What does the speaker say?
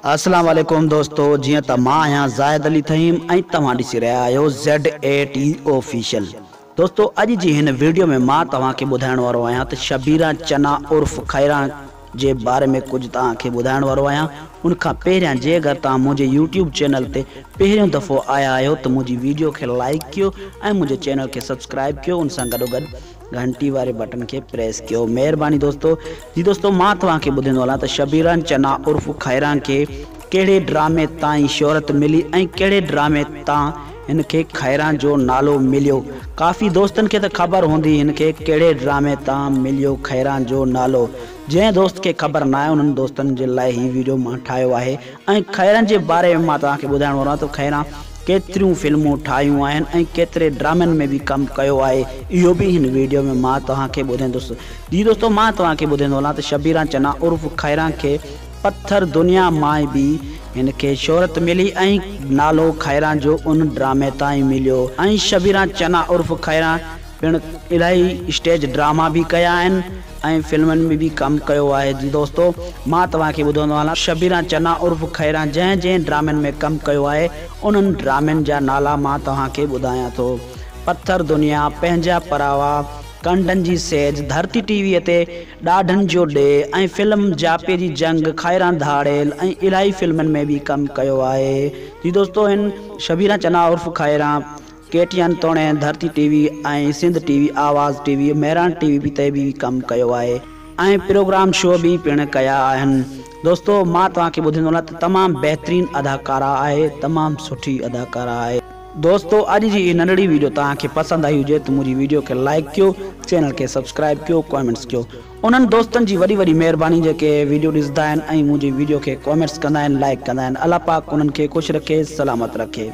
اسلام عليڪم دوستو جيئن ته مان آهيان زاهد علي ٿهيم ۽ توهان ڏسي رهيا آهيو زيڊ اي ٽي آفيشل دوستو اڄ جي هن ويڊيو ۾ مان توهان کي ٻڌائڻ وارو آهيان ته شبيران چنا عرف خيران جي باري ۾ ڪجهه توهان کي ٻڌائڻ وارو آهيان ان کان پهريان جي اگر توهان منهنجي يوٽيوب چينل تي پهريون دفعو آيا آهيو ته منهنجي ويڊيو کي لائيڪ ڪيو ۽ منهنجي چينل کي سبسڪرائيب ڪيو ان سان گڏوگڏ گهنٽي واري بٽن کي پريس ڪيو مهرباني دوستو جي دوستو مان توهان کي ٻڌيندو هلان ته شبيران چنا عرف خيران کي ڪهڙي ڊرامي تان ئي شهرت ملي ۽ ڪهڙي ڊرامي تان هن کي خيران جو نالو مليو ڪافي دوستن کي ته خبر هوندي هن کي ڪهڙي ڊرامي تان مليو خيران جو نالو جنهن دوست کي خبر ناهي انهن دوستن جي لاء هي ويڊيو مان ٺاهيو آهي ۽ خيران جي باري ۾ مان توهان کي ٻڌائڻ وارو آهيان ته خيران ڪيتريون فلمون ٺاهيون آهن ۽ ڪيتري ڊرامن ۾ به ڪم ڪيو آهي اهو به هن ويڊيو ۾ مان توهان کي ٻڌائيندس جي دوستو مان توهان کي ٻڌائيندو هلان ته شبيران چنا عرف خيران کي پٿر دنيا مان به هن کي شهرت ملي ۽ نالو خيران جو ان ڊرامي تان ئي مليو ۽ شبيران چنا عرف خيران پڻ الاهي اسٽيج ڊراما به ڪيا آهن ۽ فلمن ۾ به ڪم ڪيو آهي جي دوستو مان توهان کي ٻڌندو هلان شبيران چنا عرف خيران جنهن جنهن ڊرامن ۾ ڪم ڪيو آهي انهن ڊرامن جا نالا مان توهان کي ٻڌايان ٿو پٿر دنيا، پنهنجا پراوا، ڪنڊن جي سيج، ڌرتي ٽي وي تي ڏاڍن جو ڏيهه ۽ فلم جاپي جي جنگ، خيران ڌاڙيل ۽ الاهي فلمن ۾ به ڪم ڪيو آهي جي دوستو هن شبيران چنا عرف خيران ڪي ٽي اين توڻي Dharti T V ۽ Sindh T V, Awaz T V, Mehran T V تي به ڪم ڪيو آهي. ۽ پروگرام شو به پڻ ڪيا آهن. دوستو مان توهان کي ٻڌيندو هلان ته تمام بهترين اداڪارا آهي تمام سٺي اداڪارا آهي. دوستو اڄ جي هي ننڍڙي ويڊيو توهان کي پسند آئي هجي ته منهنجي ويڊيو کي لائيڪ ڪيو چينل کي سبسڪرائيب ڪيو ڪامينٽس ڪيو انهن دوستن جي وڏي وڏي مهرباني جيڪي ويڊيو ڏسندا آهن ۽ منهنجي ويڊيو کي ڪامينٽس ڪندا آهن لائيڪ ڪندا آهن الله پاڪ انهن کي خوش رکي سلامت رکي.